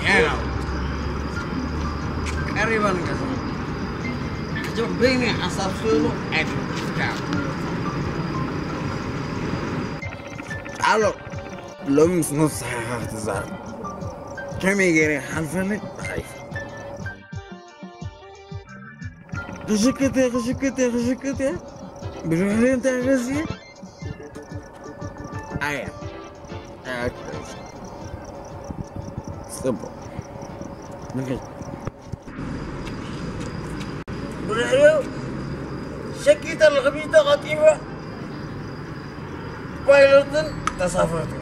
Hello. ቀሪባ ንገዛ። ሕጂ በይኒ ሓሳብ ስእሉ ኣይትፍትካ። ኣሎ፣ ሎሚ ምስ ነፍስኻ ክትዛረብ። ከመይ ገይረ ይሓልፈለይ? ይሓልፍ። ክሽክት እየ፣ ክሽክት እየ፣ ክሽክት እየ። ብድሕሪኡ እንታይ ገዝእ? ኣየ። ኣየ። ጽቡቕ። ንኺድ። ብድሕሪኡ ሸቂጠ ልኽቢተ ቀጢፈ ፓይሎትን ተሳፈርትን።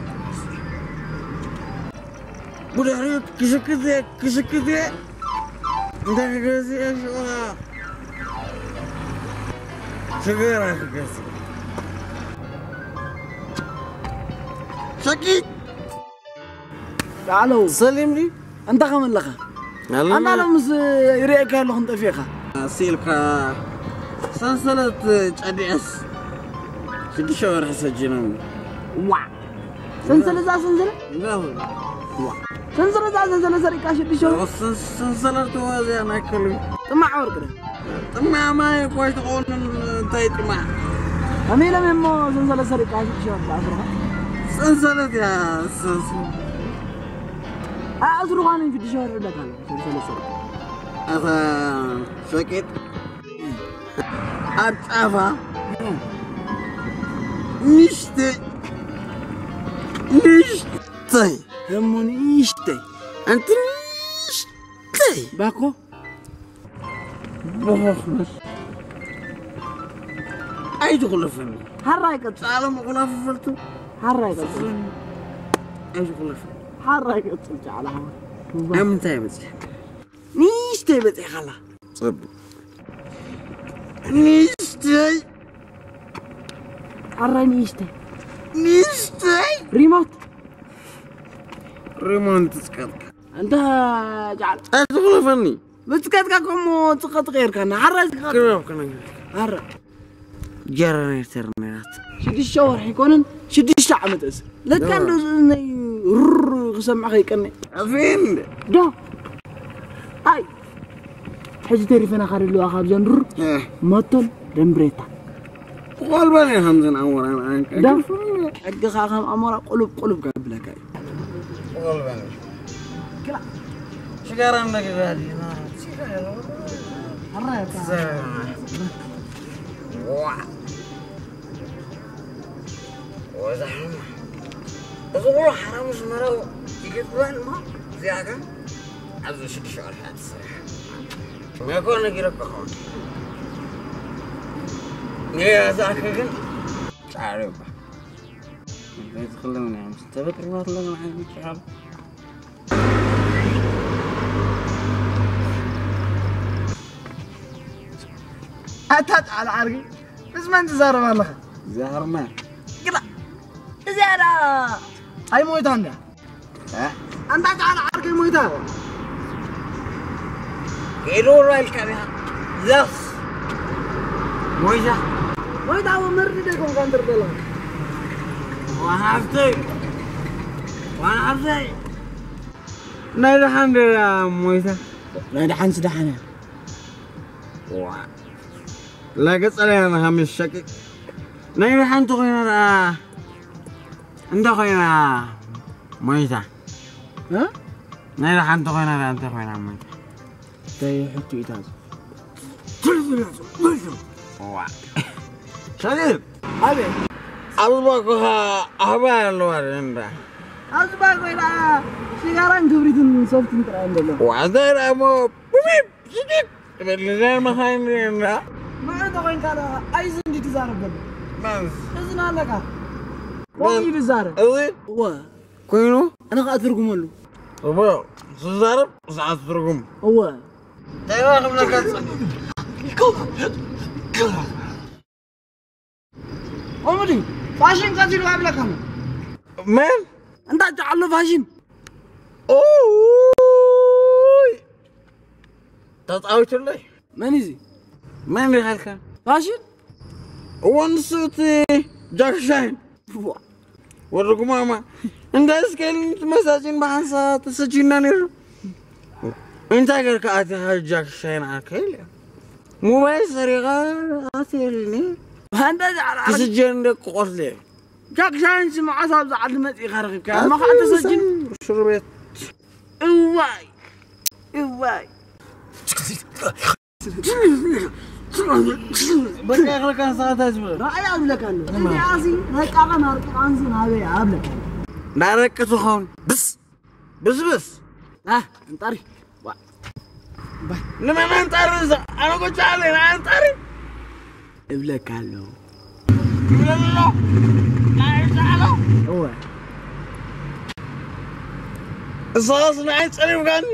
ብድሕሪኡ ክሽክት እየ፣ ክሽክት እየ። እንታይ ክገዝእ እየ ሽዑ? ሽጋራ ክገዝእ። ሸቂጥ! ዳዕለው። ሰሊም ድዩ? እንታይ ከመለኻ? ኣለና። ኣና ሎምስ ይርእየካ ኣለኹ እንጠፊእኻ። ሲልካ ሰንሰለት ጨዲዐስ ሽዱሽተ ወርሒ ሰጂኖም። ዋ! ሰንሰለት እዛ ሰንሰለት? እንዳኹ። ዋ! ሰንሰለት እዛ ሰንሰለት ሰሪቃ ሽዱሽተ ወርሒ? ሰንሰለት ወዚያ ናይ ከልቢ። ጥማዕ ወርቂ ዶ? ጥማዕ ማይ እኮ ኣይትኾንን፣ እንታይ ጥማዕ? ከመይ ኢሎም እሞ ሰንሰለት ሰሪቃ ሽዱሽተ ወርሒ ዝኣስሩኻ? ሰንሰለት እያ፣ ሰንሰለት። ኣእስሩኻን ሽዱሽተ ወርሒ ይብለካ ኣሎ፣ ሰንሰለት ሰሪቃ። ኣታ ሸቂጥ። ኣብ ጫፋ ንእሽተይ፣ ንእሽተይ። እሞ ንእሽተይ። ኣንቲ ንእሽተይ። ባኮ። ኣይትኹለፈኒ። ሓራይ ቀጽል። ጻሎም ኹላፈፈልቱ። ሓራይ ቀጽል። ኣይትኹለፈኒ። ሓራይ ቀጽል ጫላ ሓወይ። ኣብ ምንታይ በጺሕካ? ንእሽተይ በጺሕካ ኣላ። ጽቡቕ። ንእሽተይ። ሓራይ ንእሽተይ። ንእሽተይ። ሪሞት። ሪሞት ትጽቀጥካ። ኣንታ ጫላ። ኣይትኹለፈኒ። ብጽቀጥካ ከምኡ ጽቐጥ ቀይርካና። ሓራይ ዝካ-፣ ግረብ ከነግር። ሓራ። ጀነሬተር ነይራት። ሽዱሽተ ወርሒ ኣይኮነን፣ ሽዱሽተ ዓመት እስ። ለካ ደዋ። እንዶ እዝነይ ሩር ክሰምዕ ከይቀኒ። ኣፌን። ዶ። ኣይ። ሕጂ ተሪፈና ካደለዋ ካብ ዘን ሩር። እ። መቶን ደምብሬታ። ቆልበን እየ ከምዘን ኣሞራ ንዓንካ። ዳ? ሕጊኻ ከም ኣሞራ ቁሉብ ቁሉብ ከብለካ እዩ። ቆልበን። ክላ። ሽጋራ እንደገዛ ዲና። ዋ። ወዛሕማ። እዚ ቁሉ ሓራሙ ዝመረው ይገጥመን ማ እዚኣ ግን ኣብዚ ሽዱሽተ ወርሒ እያ ትሰርሕ። መኮ ነጊረካ ኸውን። ንገዛእካ ግን ጻዕሪ እባ። በዚ ክልተ ምን ምስ ተበጥርባት ለምን ዓይነት ጭዓል? ኣታ ጻዕሪ ዓርጊ፣ ምስ መን ትዛረብ ኣለኻ? ዛርማ። ግዳ፣ እዚኣ ደኣ ኣይሞይታን ድያ? እ? ኣንታ ጻዕዳ ዓርከይ ሞይታ። ሄሎ ራይል ካቢያ። ዛስ። ሞይታ። ሞይታ ወመርዲ ደይኮንካ እንትር ዘለኻ። ዋን ሃፍተይ። ዋን ሃፍተይ። ናይ ደሓን ደያ ሞይታ። ናይ ደሓን ስደሓን እያ። ዋ። ላገጸለያ ንሃምሽ ሸቂቅ። ናይ ደሓን ተኾይና ደኣ። እንተ ኾይና ሞይታ። እ? ናይ ደሓን ተኾይና ደኣ፣ እንተ ኾይና ሞይታ። እንታይ ሕቶ እዩ ታዝ? ዋ። ሸቂቅ። ኣቤት። ኣብዚ ባኮኻ ኣህባይ ኣለዋ እንዳ። ኣብዚ ባኮ ኢላ ሽጋራን ክብሪትን ሶፍትን ጥራይ እንደሎ። ዋ፣ እንታይ ደኣ እሞ ብቢብ ሽቂቅ። ትበልዘን መኻይን እንዳ። መዓት ኮይንካ ደኣ ኣይዚ እንዲ ትዛረብ ዘሎ። ማንስ? እዚ ናለካ። መን? ኮሚዲ ዛረብ። እዚ? እወ። ኮይኑ? ኣነ ኸኣ ትርጉመሉ። እወ፣ ዝዛረብ ሰዓት ትርጉም። እወ። እንታይ ክብለካ ጸ-፣ ኮሜዲ ፋሽን ቀቲሉ ኣብለካ። መን? እንዳ ጃዕሎ ፋሽን። ኦይ! ተጻዊቱለይ። መን እዚ? መን ኢኻ ኢልካ? ፋሽን? እወ፣ ንሱ እቲ ጃክሻይን። ዋ። ወዲ ጉማማ። እንታይ እስከ ኢልኒ እቲ መሳጅን ብሓንሳ ተሰጂና ነይሩ። እንታይ ጌርካ ኣቲኻ ጃክሻይን ዓርከይ ኢለ። ሞባይል ሰሪቓ ኣትየልኒ። ኣንታ ዛዕራ ትስጀን ደቂ ቆስለ። ጃክሻይን ስምዓት ኣብዚ ዓዲ መጺእካ ረኺብካ። ኣቲ እሞ ከዓ ተሰጅን። ሽሮ ቤት። እዋይ። እዋይ። በቃ ይኽለካ ንስኻ እንታይ ትብል? ራእይ ኣብለካ ኣሎ። እዚኣሲ ረቃቐን ኣርቂቓንሲ ናበይ ኣብለካ ኣሎ። ናረቂ ትኾን። ብስ ብስብስ። አ፣ እንጣሪ። ዋ። ባይ። ንመን ኣንጣሪ? ኣነ ጎጃ ኣለና ኣንጣሪ። እብለካ ኣሎ። እብለሎ። ናይ ዛዕሎ። እወ። እሳስ ንዓይ ጸሪፍካኒ።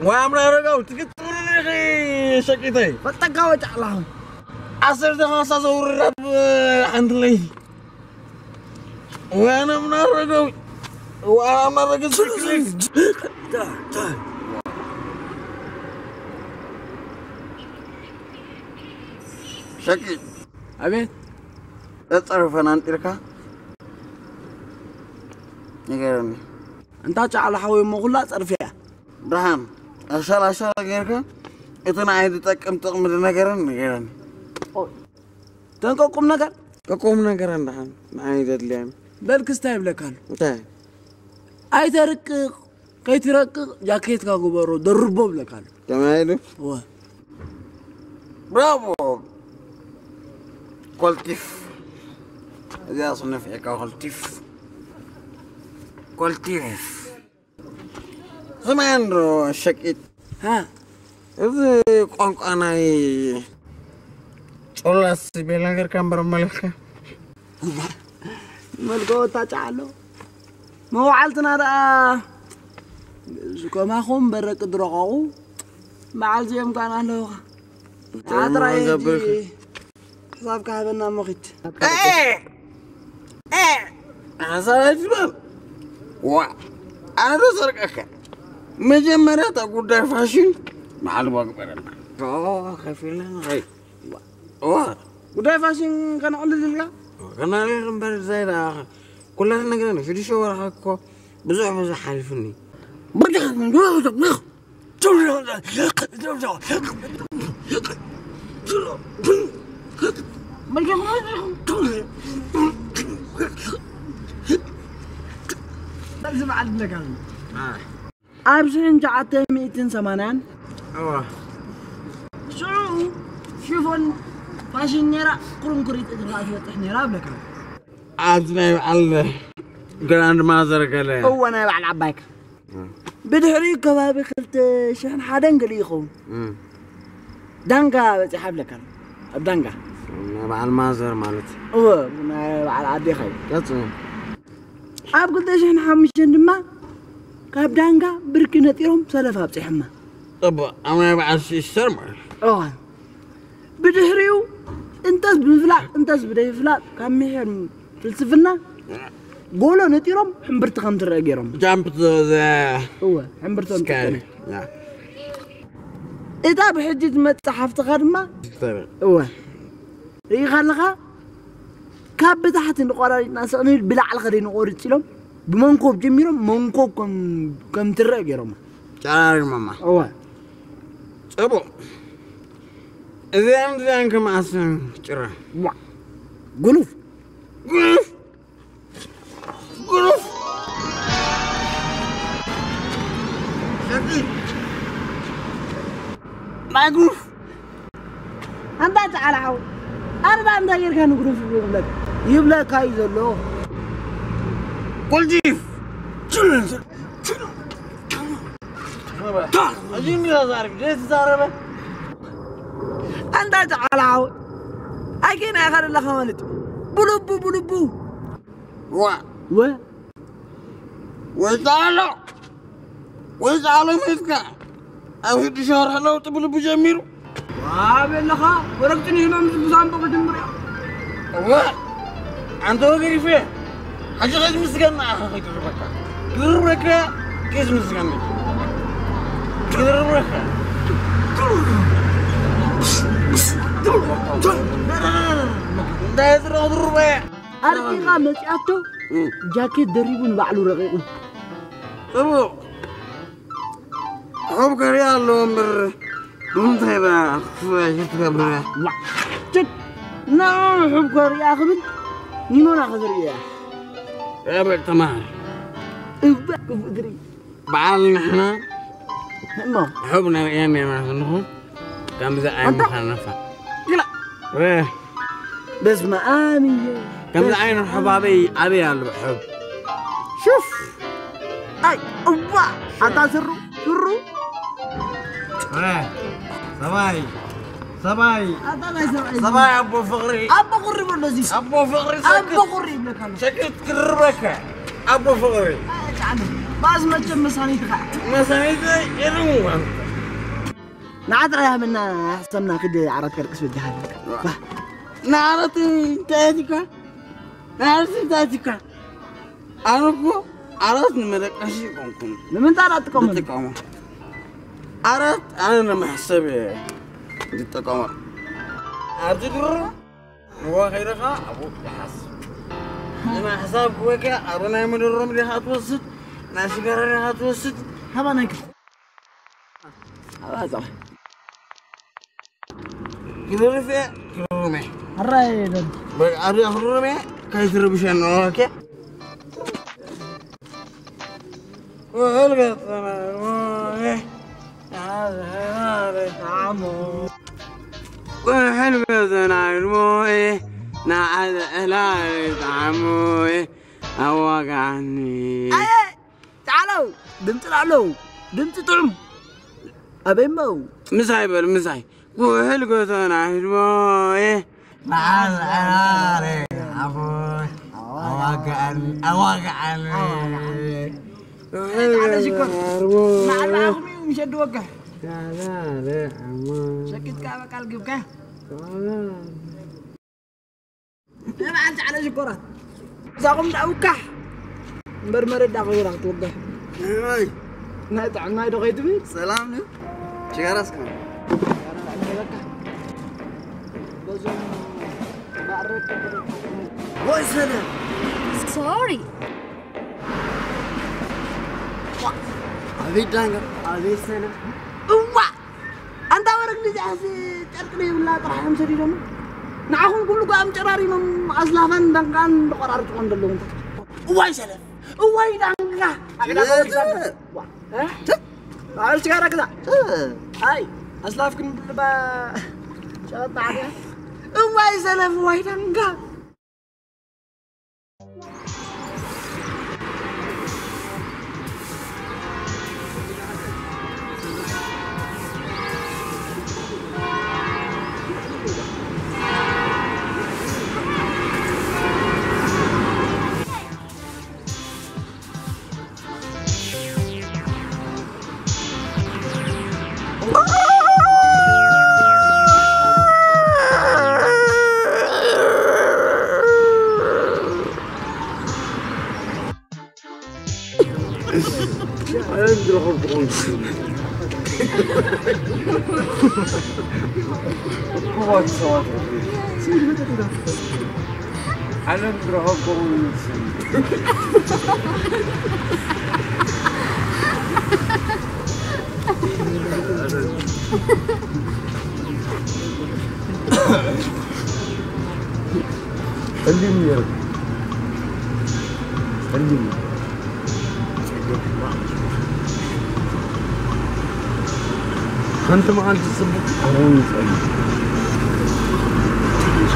ዋምራ ረጋው ትግጥሩ ንኺ ሸቂተይ። ፈጠካ ወጫ ኣላሁ። ዓሰርተ ኻሳ ዘውርዳ ሓንቲ ለይቲ። ወያነ ምናረገው። ወያነ ማረገ ሸቂ። ኣቤት። ተጸርፈን ኣንጢርካ ንገረኒ። እንታ ጫዕላ ሓወይ እሞ ኩላ ጸርፍያ። ብርሃን፣ ኣሻል ኣሻል ጌርካ እቲ ንዓይ ዝጠቅም ጥቕሚ ዝነገረን ንገረኒ። ተንቀ ቁም ነገር? ቁም ነገር እንድሓን ንዓይ ዘድልያን። በል ክስታይ ይብለካ ኣሎ። እንታይ? ኣይተርቅቕ፣ ከይትረቅቕ ጃኬትካ ግበሮ፣ ደርቦ ይብለካ ኣሎ። ከመይ ኢሉ? እወ። ብራቮ። ኮልቲፍ። እዚኣ ስነፊዕካ ኮልቲፍ። ኮልቲፍ። ስማዕን ዶ ሸቂጥ? ሃ? እዚ ቋንቋ ናይ ጮላስ ቤላ ጌርካ እምበር መልክካ። መልክዑ እታጫ ኣሎ። መዋዕልትና ደኣ እዚ ከማኹም በረቂ ድረቐቑ በዓል እዚኦም ካን ኣለውኻ። ጥዑም ጥራይ ሕጂ ገብርካ። ሕሳብካ ሃበና እሞ ኺድ። ኤ! ኤ! ሓሳብ ኣይትበል። ዋ! ኣነ ዶ ሰርቀካ? መጀመርያ እታ ጉዳይ ፋሽን በዓል ዋግበረና። ኦ፣ ከፊልና ንኸይድ። ዋ! ጉዳይ ፋሽን ከነቕልል ኢልካ? ከነቕልል እምበር እዛይ ደኣ ኩላ ትነግረኒ። ሽዱሽተ ወርሒ እኮ ብዙሕ ብዙሕ ሓሊፉኒ። ኣብዚ በዓል ዝነጋገር። ኣብ ሽሕን ትሽዓተ ሚእትን ሰማንያን እዋ። ሽዑ ሽፎን ፋሽን ነይራ፣ ኩርንኩሪት እግርኻ ትበጽሕ ነይራ እብለካ። ኣብዚ ናይ በዓል ግራንድ ማዘር ገለ። እወ፣ ናይ በዓል ዓባይካ። ብድሕሪኡ ከባቢ ክልተ ሽሕን ሓደን ገለ ይኸውን። እም። ዳንጋ በጺሓ እብለካ ኣሎ። ኣብ ዳንጋ። ናይ በዓል ማዘር ማለት። እወ፣ ናይ በዓል ኣዴኻ እዩ። ቀጽሎ። ኣብ ክልተ ሽሕን ሓሙሽተን ድማ ካብ ዳንጋ ብርኪ ነጢሮም ሰለፍ ኣብጺሖማ። ጽቡቕ፣ ኣብ ናይ በዓል ሲስተር ማለት። እወ። ብድሕሪኡ እንተስ ብምፍላጥ እንተስ ብደይፍላጥ ካብ ምሒር ፍልስፍና ጎሎ ነጢሮም ሕምብርቲ ከም ትረአ ገይሮም። ጃምፕ ዘ-፣ ዘ-፣ እወ፣ ሕምብርቶም ስካይ። ትቀነ። ያ። እታ ብሕጂ ትመጽእ ሓፍትኻ ድማ፣ ስካይ። እወ፣ ርኢኻ ኣለኻ? ካብ ብታሕቲ ንቆራሪጥና ስቕ ንብል፣ ብላዕሊ ከደይ ንቆርጽ ኢሎም፣ ብመንኮብ ጀሚሮም፣ መንኮብ ከም፣ ከም ትረአ ገይሮማ። ጨራሪሞማ። እወ። ጽቡቕ። እዚኣን፣ እዚኣን ከመኣስ ጭራ። ዋ። ጉኑፍ። ጉኑፍ። ጉኑፍ። ሸቂ። ናይ ጉኑፍ። ኣንታ ጫዕላ ሓው። ኣርዳ እንታይ ጌርካ ንጉኑፍ ይብለካ? ይብለካ እዩ ዘሎ። ኮልቲፍ። ኣዚ እንዲዛ ዛረብ፣ ዘይተዛረበ። ኣንታ ጫዕላ ሓው። ኣይከና ኢኻ ዘለኻ ማለት እዩ። ብልቡ፣ ብልቡ። ዋ። ወ? ወይ ጻሎ። ወይ ጻሎ ሜትካ። ኣብ ሽዱሽተ ወርሒ ለውጢ ብልቡ ጀሚሩ። ዋ፣ በለኻ፣ ወረቅትን ይህሎም ዝብዛም በቂ ድምር እያ። እወ፣ ኣንተ ወገሪፈ። ሕጂ ኸዚ ምስገና ኣኻ ኸይትርበካ። ትርበካ፣ ኬዝ ምስገና። ትርበካ። እንታይ ትረኽቡ ሩበያ? ኣርቂቓ መጺኣቶ፣ እም። ጃኬት ደሪቡ ንባዕሉ ረቒቑ። ጽቡቕ። ሕብ ከሪኣ ኣለዎ እምበር ብምንታይ በ ክትገብረ? ዋ፣ ጭድ! ንዑ ሕብ ከሪኣ ክብል ኒሞና ክዝርኢ እያ። እበል ተማሃር። እባ ክፉእ ዝርኢ። በዓል ንሕና እሞ ሕብ ነርእየን ኢና ክንኹን ከምዚ ኣንታ? ኣይምዃንፋ። ግላ! በስመ ኣብ እየ። ከምዚ ዓይነት ሕብ ኣበይ፣ ኣበይ ኣሎ ሕብ? ሹፍ! ኣይ፣ እዋ! ኣታ ስሩ፣ ስሩ! ሰባይ፣ ሰባይ፣ ኣታ ናይ ሰብኣይ። ሰባይ ኣቦ ፍቕሪ። ኣቦ ቁሪ በሎ እዚ። ኣቦ ፍቕሪ ኣቦ ሰክት፣ ቁሪ ይብለካ ኣሎ። ሰክት ክርበካ። ኣቦ ፍቕሪ። ኣይ፣ ጣዕሚ። ባዝ መቸም መሳኒትኻ። መሳኒት ኢሉ። ንዓ ጥራይ ሃበና፣ ሕሰምና ክድ ዓራት ከርቅስ በጃኻ። ዋ። ንዓራት እንታይ ኣቲካ? ንዓራት እንታይ ኣቲካ? ኣነ እኮ ዓራት ንመደቀሲ ይቆምኩም። ንምንታይ ኣትጥቀሙሉ? ዝጥቀሙ። ዓራት ኣነ ንመሕሰብ እየ ዝጥቀመሉ። ኣብዚ ድሮ ንዋ ከይደኻ ኣብኡ ይሓስብ። ንመሕሳብ ክወካ ኣብ ናይ መደሮም ዲኻ ትወስድ፣ ናይ ሽጋራ ዲኻ ትወስድ። ሃባ ናይ ክልተ። ኣባዛ። ክርርፍ እየ፣ ክርርም እየ። ኣራይ ደም። በቃ፣ ኣብ ክርርም እየ፣ ከይትርብሸኒ፣ ኦኬ? ውዕል ገጠመ፣ ሞየ፣ ናዓዘ ዕላል ጣዕሙ። ውዕል ገጠና፣ ሞየ፣ ናዓዘ ዕላል ጣዕሙ። ኣዋጋኒ። ኣየ፣ ጣዕለው፣ ድምፂ ጣዕለው፣ ድምፂ ጥዑም። ኣበይ እሞ? ምሳይ በል፣ ምሳይ። ጉሕል ጎተና ህድሞ፣ እ። መዓል፣ ኣረ፣ ኣቦይ። ኣዋጋኣኒ፣ ኣዋጋኣኒ። ጉሕል ጣዕለ ሽኮር። ጎተና ህድሞ፣ እ። ንዓኹም እዩ ምሸዲ ወግሕ። ኣረ፣ ኣረ፣ ኣሞ። ሸቂጥካ በቃል ግብካ። ኣረ። ንብዓል ጫለ ሽኮራት። እዛኹም ደኣ ውካሕ። እምበር መረዳ ኮይራ ክትወግሕ። ኣይ። ናይ ጥዕና ዶ ከይትብል? ሰላም ነው። ሽጋራ እስከ። ሽጋራ እንዳዕመለካ። በዞም ማዕረግ ወይ ሰላም። ሶሪ። ኣቤት ዳንጋ፣ ኣቤት ሰላም። እዋ! ኣንታ ወረግ ንዚኣስ ጨርቂ ዘይብላ ጥራሕ እዮም ሰዲዶም። ንዓኹም ኩሉ ጓም ጨራሪሞም ኣስላፋን ዳንጋን ዝቆራርጥዎ ዘለዉ። እዋይ ሰለፍ፣ እዋይ ዳንጋ። ኣግዳ እ? ዋ፣ እ? እ? ኣብ ሽጋራ ግዛ። እ? ኣይ፣ ኣስላፍ ግን ብልባ ሸቐጥ ዓድያ። እዋይ ሰለፍ፣ እዋይ ዳንጋ። ዓለም ዝረኸብኩም ይመስል። ጸሊም ነይሩ። ጸሊም። ሓንቲ መዓልቲ ጽቡቕ ክኸውን ይኽእል እዩ።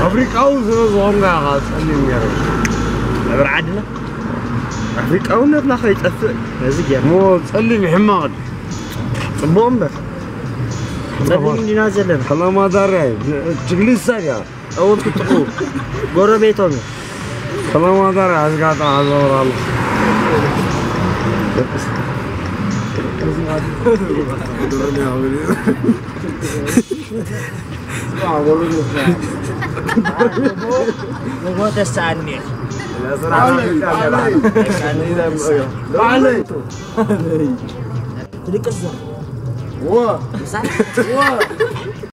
ኣፍሪቃዊ ስለ ዝኾንካ ኢኻ ጸሊም ገይሩ። ነበር ዓድና ኣፍሪቃውነትና ከይጠፍእ ነዚ ገይርና። እሞ ጸሊም ሕማቕ ድዩ? ጽቡቕ እምበር። ጸሊም እንዲና ዘለና። ፈላማ ዳርያ እዩ። ችግሊሳ ድያ? እውን ክትጥቁ ጎረቤቶም እዩ። ሰላም ዋዛር ኣዝጋጣ ኣዘወራሉ። ንጎ ተሳኒ። ትልቅስ ዘ ወ ምሳይ? ወ